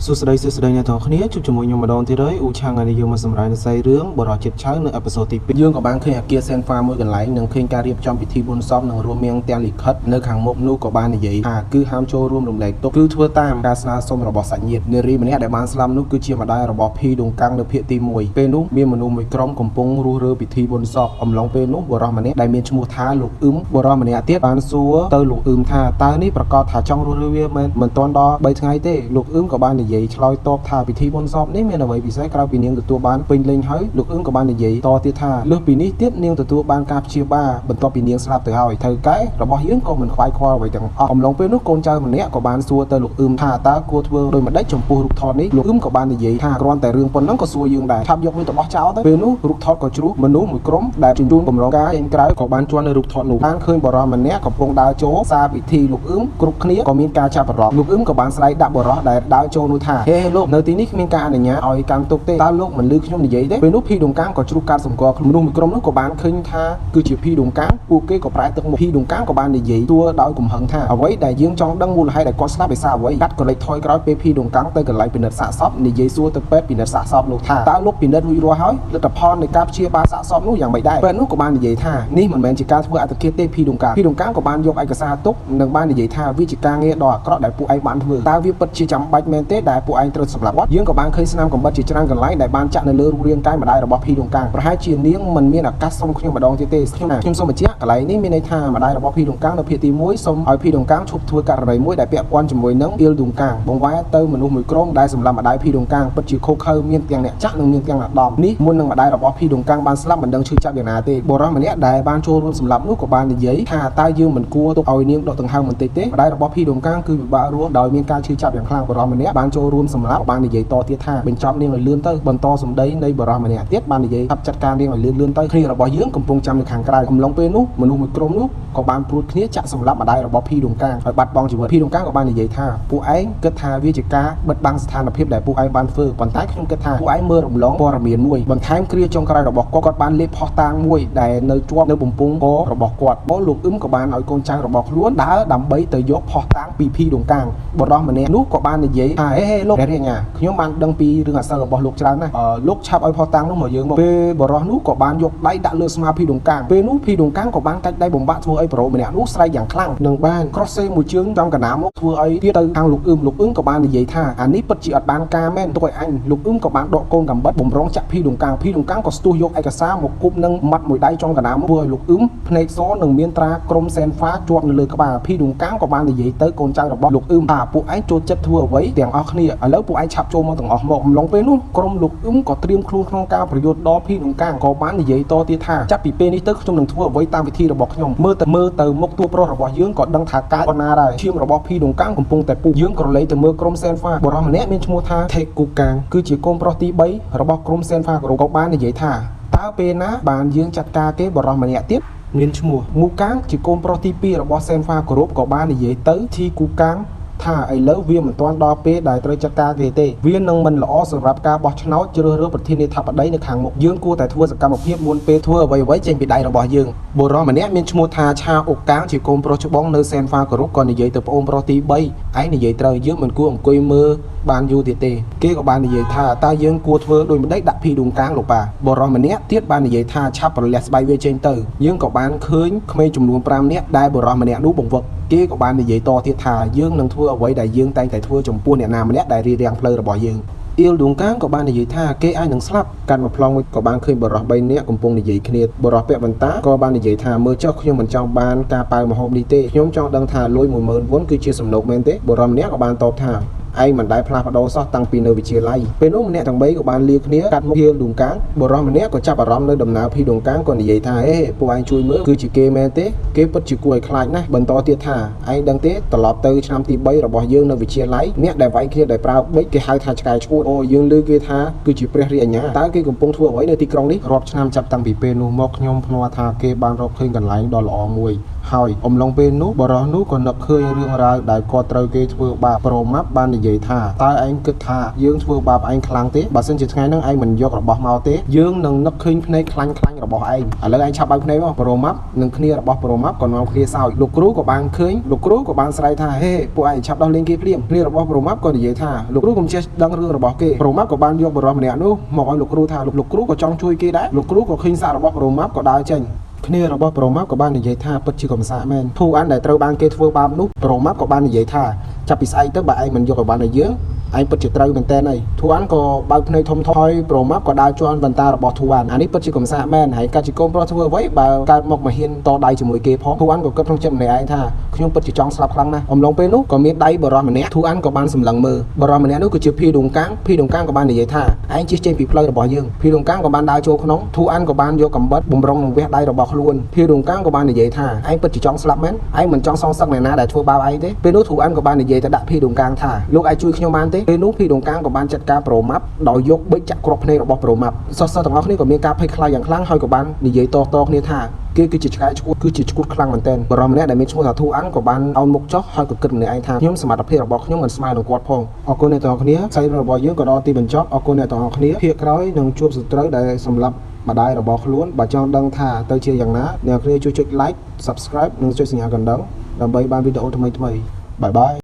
សួស្តីសួស្តីអ្នកទាំងអស់គ្នាជួបជាមួយខ្ញុំម្ដងទៀតហើយអ៊ូឆាងថ្ងៃនេះយើងមកសម្រាយនៅសាយរឿងបរិចិត្តឆៅនៅ episode ទី2យើងក៏បានឃើញអាគារសែនហ្វាមួយកន្លែងនិងឃើញការរៀបចំពិធីបុណ្យសពនិងរួមមានទាំងលិខិតនៅខាងមុខនោះក៏បាននិយាយថាគឺហាមចូលរួមរំលែកទុក្ខគឺធ្វើតាមការស្នើសុំរបស់សាច់ញាតិនារីម្នាក់ដែលបានស្លាប់នោះគឺជាម្ដាយរបស់ភីដុងកាំងនៅភាគទី1ពេលនោះមានមនុស្សមួយក្រុមកំពុងរុះរើពិធីបុណ្យសពអំឡុងពេលនោះបុរសម្នាក់ដែលមានឈ្មោះថាលោកអ៊ឹមបុរសម្នាក់ទៀតបានសួរទៅលោកអ៊ឹមថាតើនេះប្រកាសថាចង់រុះរើវាមែនមិនទាន់ដល់3ថ្ងៃទេលោកអ៊ឹមក៏បាននិយាយឆ្លើយតបថាពិធីបុណ្យសពនេះមានអ្វីពិសេសក្រៅពីនាងទទួលបានពេញលេញហើយលោកអ៊ឹមក៏បាននិយាយតទៀតថាលើសពីនេះទៀតនាងទទួលបានការព្យាបាលបន្ទាប់ពីនាងស្លាប់ទៅហើយថៅកែរបស់យើងក៏មិនខ្វាយខ្វល់អ្វីទាំងអស់អំឡុងពេលនោះកូនចៅម្នាក់ក៏បានសួរទៅលោកអ៊ឹមថាតើគួរធ្វើដូចម្ដេចចំពោះរូបថតនេះលោកអ៊ឹមក៏បាននិយាយថាគ្រាន់តែរឿងប៉ុណ្ណឹងក៏សួរយើងដែរឆាប់យកវាទៅបោះចោលទៅពេលនោះរូបថតក៏ជ្រុះមនុស្សមួយក្រុមដែលជញ្ជូនកម្រងការចេញក្រៅក៏បានជន់នៅរូបថតនោះបានឃើញបរិសម្នាក់កំពុងដើរចូលសារពិធីលោកអ៊ឹមគ្រប់គ្នាក៏មានការចាប់អារម្មណ៍លោកអ៊ឹមក៏បានស្រែកដាក់បរិសដែលដើរចូលនោះថាហេលោកនៅទីនេះគ្មានការអនុញ្ញាតឲ្យកាន់ទុកទេតើលោកមិនលឺខ្ញុំនិយាយទេពេលនោះភីដងកាងក៏ជ្រុះកាត់សម្គាល់មនុស្សមួយក្រុមនោះក៏បានឃើញថាគឺជាភីដងកាងពួកគេក៏ប្រែទឹកមុខភីដងកាងក៏បាននិយាយទួដោយកំហឹងថាអ្វីដែលយើងចង់ដឹងមូលហេតុដែលគាត់ស្លាប់ដោយសារអ្វីកាត់ក៏លេចថយក្រោយពេលភីដងកាងទៅកន្លែងពិនិត្យសាកសពនិយាយសួរទៅពេទ្យពិនិត្យសាកសពនោះថាតើលោកពិនិត្យរួចរាល់ហើយលទ្ធផលនៃការព្យាបាលសាកសពនោះយ៉ាងម៉េចដែរពេទ្យនោះក៏បាននិយាយថានេះមិនមែនជាការធ្វើអត្តឃាតទេភីដងកាងភីដងកាងក៏បានយកឯកសារទុកនិងបាននិយាយថាវាជាការងារដ៏អាក្រក់ដែលពួកឯងបានធ្វើតើវាពិតជាចាំបាច់មែនទេដែលពួកឯងត្រូវសម្លាប់គាត់យើងក៏បានឃើញស្នាមកំបិតជាច្រើនកន្លែងដែលបានចាក់នៅលើរូបរាងកាយម្ដាយរបស់ភីដងកាងប្រហែលជានាងមិនមានឱកាសសុំខ្ញុំម្ដងទៀតទេខ្ញុំខ្ញុំសូមបញ្ជាក់កន្លែងនេះមានន័យថាម្ដាយរបស់ភីដងកាងនៅភាគទី1សូមឲ្យភីដងកាងឈប់ធ្វើករណីមួយដែលពាក់ព័ន្ធជាមួយនឹងអ៊ីលដងកាងបង្វែរទៅមនុស្សមួយក្រុមដែលសម្លាប់ម្ដាយភីដងកាងពិតជាខុសខើមានទាំងអ្នកចាក់និងមានទាំងអ្នកដំនេះមុននឹងម្ដាយរបស់ភីដងកាងបានស្លាប់មិនដឹងឈឺចាប់យ៉ាងណាទេបុរសម្នាក់ដែលបានចូលរួមសម្លាប់នោះក៏បាននិយាយថាតើយើងមិនគួរទុកឲ្យនាងដកដង្ហើមបន្តិចទេម្ដាយរបស់ភីដងកាងគឺពិបាករស់ដោយមានការឈឺចាប់យ៉ាងខ្លាំងបុរសម្នាក់បានចូលរួមសម្លាប់បាននិយាយតទៀតថាបញ្ចប់នាងឲ្យលឿនទៅបន្តសម្ដីនៃបុរសម្នាក់ទៀតបាននិយាយថាចាត់ការនាងឲ្យលឿនលឿនទៅគ្នារបស់យើងកំពុងចាំនៅខាងក្រៅអំឡុងពេលនោះមនុស្សមួយក្រុមនោះក៏បានព្រួតគ្នាចាក់សម្លាប់ម្ដាយរបស់ភីដងកាងឲ្យបាត់បង់ជីវិតភីដងកាងក៏បាននិយាយថាពួកឯងគិតថាវាជាការបិទបាំងស្ថានភាពដែលពួកឯងបានធ្វើប៉ុន្តែខ្ញុំគិតថាពួកឯងមើលរំលងព័ត៌មានមួយបន្ថែមគ្រាចុងក្រោយរបស់គាត់គាត់បានលេបផុសតាងមួយដែលនៅជាប់នៅបំពង់ករបស់គាត់បងលោកអ៊ឹមក៏បានឲ្យកូនចៅរបស់ខ្លួនដើរដើម្បីទៅយកផុសតាងពីភីដងកាងបរោះម្នាក់នោះក៏បាននិយាយថាហេហេលោករាជអាខ្ញុំបានដឹងពីរឿងអាសិលរបស់លោកច្រើនណាស់លោកឆាប់ឲ្យផុសតាងនោះមកយើងមកពេលបរោះនោះក៏បានយកដៃដាក់លើស្មាភីដងកាងពេលនោះភីដងកាងក៏បានកាច់ដៃបំបាក់ធ្វើឲ្យប្រូម្នាក់នោះស្រែកយ៉ាងខ្លាំងនិងបានក្រោះសេមួយជើងចំកណ្ដាលមកធ្វើឲ្យទៀតទៅខាងលោកអ៊ឹមលោកអ៊ឹមក៏បាននិយាយថាអានេះពិតជាអត់បានការមែនទុកឲ្យអញលោកអ៊ឹមក៏បានដកកូនកំបិតបំរុងចាក់ភីដងកាងភីដងកាងក៏ស្ទុះយកឯកសារមកគប់នឹងមាត់មួយដៃចំកណ្ដាលមកធ្វើឲ្យលោកអ៊ឹមភ្នែកសនិងមានត្រាក្រុមសែនហ្វាជាប់នៅលើក្បាលភីដងកាងក៏បាននិយាយទៅកូនចៅរបស់លោកអ៊ឹមថាពួកឯងចូលចិត្តធ្វើអ្វីទាំងអស់គ្នាឥឡូវពួកឯងឆាប់ចូលមកទាំងអស់មកអំឡុងពេលនោះក្រុមលោកអ៊ឹមក៏ត្រៀមខ្លួនក្នុងការប្រយុទ្ធដល់ភីដងកាងក៏បាននិយាយតទៀតថាចាប់ពីពេលនេះទៅខ្ញុំនឹងធ្វើអ្វីតាមវិធីរបស់ខ្ញុំមើលទៅមើលទៅមុខតួប្រុសរបស់យើងក៏ដឹងថាកាយប៉ុណ្ណាដែរឈាមរបស់ភីដងកាងកំពុងតែពុះយើងក៏លេទៅមើលក្រុមសែនហ្វាបរិសម្នាក់មានឈ្មោះថាថេគូកាងគឺជាកូនប្រុសទី3របស់ក្រុមសែនហ្វាក៏បាននិយាយថាតើពេលណាបានយើងចាត់ការគេបរិសម្នាក់ទៀតមានឈ្មោះមូកាងជាកូនប្រុសទី2របស់សែនហ្វាគ្រប់ក៏បាននិយាយទៅធីគូកាងថាឥឡូវវាមិនទាន់ដល់ពេលដែលត្រូវចាត់ការគេទេវានឹងមិនល្អសម្រាប់ការបោះឆ្នោតជ្រើសរើសប្រធានាធិបតីនៅខាងមុខយើងគួរតែធ្វើសកម្មភាពមុនពេលធ្វើអ្វីៗចេញពីដៃរបស់យើងបុរសម្នាក់មានឈ្មោះថាឆាអុកកាងជាកូនប្រុសច្បងនៅសែនហ្វាគ្រប់ក៏និយាយទៅប្អូនប្រុសទី3ឯងនិយាយត្រូវយើងមិនគួរអង្គុយមើលបានយូរទៀតទេគេក៏បាននិយាយថាតើយើងគួរធ្វើដូចម្ដេចដាក់ភីដួងកាងលោកប៉ាបុរសម្នាក់ទៀតបាននិយាយថាឆាប់ប្រលះស្បែកវាចេញទៅយើងក៏បានឃើញក្មេងចំនួន5នាក់ដែលបុរសម្នាក់នោះបង្វឹកគេក៏បាននិយាយតទៀតថាយើងនឹងធ្វើអ្វីដែលយើងតែងតែធ្វើចំពោះអ្នកណាម្នាក់ដែលរារាំងផ្លូវរបស់យើងអ៊ីលដួងកាងក៏បាននិយាយថាគេអាចនឹងស្លាប់កាន់មួយប្លង់មួយក៏បានឃើញបរិស3នាក់កំពុងនិយាយគ្នាបរិសពាក់បន្តាក៏បាននិយាយថាមើលចុះខ្ញុំមិនចង់បានការប៉ាវម្ហូបនេះទេខ្ញុំចង់ដឹងថាលុយ10000វុនគឺជាសំណូកមែនទេបរិសម្នាក់ក៏បានតបថាឯងមិនដែលផ្លាស់ប្ដូរសោះតាំងពីនៅវិទ្យាល័យពេលនោះម្នាក់ទាំង3ក៏បានលាគ្នាកាត់មុខហៀលដួងកាងបរិសម្នាក់ក៏ចាប់អារម្មណ៍នៅដំណើរភីដួងកាងក៏និយាយថាហេពួកឯងជួយមើលគឺជាគេមែនទេគេពិតជាគួរឲ្យខ្លាចណាស់បន្តទៀតថាឯងដឹងទេត្រឡប់ទៅឆ្នាំទី3របស់យើងនៅវិទ្យាល័យអ្នកដែលវាយគ្នាដោយប្រើប៊ិចគេហៅថាឆ្កែឆ្កួតអូយើងឮគេថាគឺជាព្រះរាជអាជ្ញាតើគេកំពុងធ្វើអ្វីនៅទីក្រុងនេះរាប់ឆ្នាំចាប់តាំងពីពេលនោះមកខ្ញុំភ្នាល់ថាគេបានរកឃើញកន្លែងដ៏ល្អមួយ ហើយអំឡុងពេលនោះបរិសនោះក៏នឹកឃើញរឿងរ៉ាវដែលគាត់ត្រូវគេធ្វើបាបប្រូម៉ាប់បាននិយាយថាតើឯងគិតថាយើងធ្វើបាបឯងខ្លាំងទេបើសិនជាថ្ងៃហ្នឹងឯងមិនយករបស់មកទេយើងនឹងនឹកឃើញភ្នែកខ្លាញ់ខ្លាញ់របស់ឯងឥឡូវឯងឆាប់បើកភ្នែកមកប្រូម៉ាប់និងគ្នារបស់ប្រូម៉ាប់ក៏នាំគ្នាសើចលោកគ្រូក៏បានឃើញលោកគ្រូក៏បានស្រែកថាហេពួកឯងឆាប់ដោះលែងគេភ្លាមគ្នារបស់ប្រូម៉ាប់ក៏និយាយថាលោកគ្រូកុំចេះដឹងរឿងរបស់គេប្រូម៉ាប់ក៏បានយកបរិសម្នាក់នោះមកឲ្យលោកគ្រូថាលោកគ្រូក៏ចង់ជួយគេដែរលោកគ្រូក៏ឃើញសាររបស់ប្រូម៉ាប់ក៏ដើរចេញគ្នារបស់ប្រូម៉ាប់ក៏បាននិយាយថាពិតជាកំសាកមែនធូអានដែលត្រូវបានគេធ្វើបាបនោះប្រូម៉ាប់ក៏បាននិយាយថាចាប់ពីស្អែកទៅបើឯងមិនយកឲ្យបានឲ្យយើងឯងពិតជាត្រូវមែនតើអីធូអានក៏បើកភ្នែកធំធំហើយប្រូម៉ាប់ក៏ដើរជាន់បន្តារបស់ធូអានអានេះពិតជាកំសាកមែនហើយកាត់ជាកូនប្រុសធ្វើអ្វីបើកើតមកមកហ៊ានតដៃជាមួយគេផងធូអានក៏គិតក្នុងចិត្តម្នាក់ឯងថាខ្ញុំពិតជាចង់ស្លាប់ខ្លាំងណាស់អំឡុងពេលនោះក៏មានដៃបរិសម្នាក់ធូអានក៏បានសម្លឹងមើលបរិសម្នាក់នោះគឺជាភីដងកាំងភីដងកាំងក៏បាននិយាយថាឯងជិះចេញពីផ្លូវរបស់យើងភីដងកាំងក៏បានដើរចូលក្នុងធូអានក៏បានយកកំបិតបំរុងនឹងវះដៃរបស់ខ្លួនភីដងកាំងក៏បាននិយាយថាឯងពិតជាចង់ស្លាប់មែនឯងមិនចង់សងសឹកអ្នកណាដែលធ្វើបាបឯងទេពេលនោះធូអានក៏បាននិយាយទៅដាក់ភីដងកាំងថាលោកអាចជួយខ្ញុំបានទេពេលនោះភីដងកាំងក៏បានចាត់ការប្រូម៉ាប់ដោយយកប៊ិចចាក់គ្រាប់ភ្នែករបស់ប្រូម៉ាប់សិស្សៗទាំងអស់គ្នាក៏មានការភ័យខ្លាចយ៉ាងខ្លាំងហើយក៏បាននិយាយតៗគ្នាថាគេគឺជាឆ្កែឈួតគឺជាឈួតខ្លាំងមែនទែនបរិសម្នាក់ដែលមានឈ្មោះថាធូអានក៏បានអោនមុខចុះហើយក៏គិតម្នាក់ឯងថាខ្ញុំសមត្ថភាពរបស់ខ្ញុំមិនស្មើនឹងគាត់ផងអរគុណអ្នកទាំងអស់គ្នាសាច់របស់យើងក៏ដល់ទីបញ្ចប់អរគុណអ្នកទាំងអស់គ្នាភាគក្រោយនឹងជួបសត្រូវដែលសម្លាប់ម្ដាយរបស់ខ្លួនបើចង់ដឹងថាទៅជាយ៉ាងណាអ្នកគ្នាជួយចុច like subscribe និងចុចសញ្ញាកណ្ដឹងដើម្បីបានវីដេអូថ្មីៗ bye bye.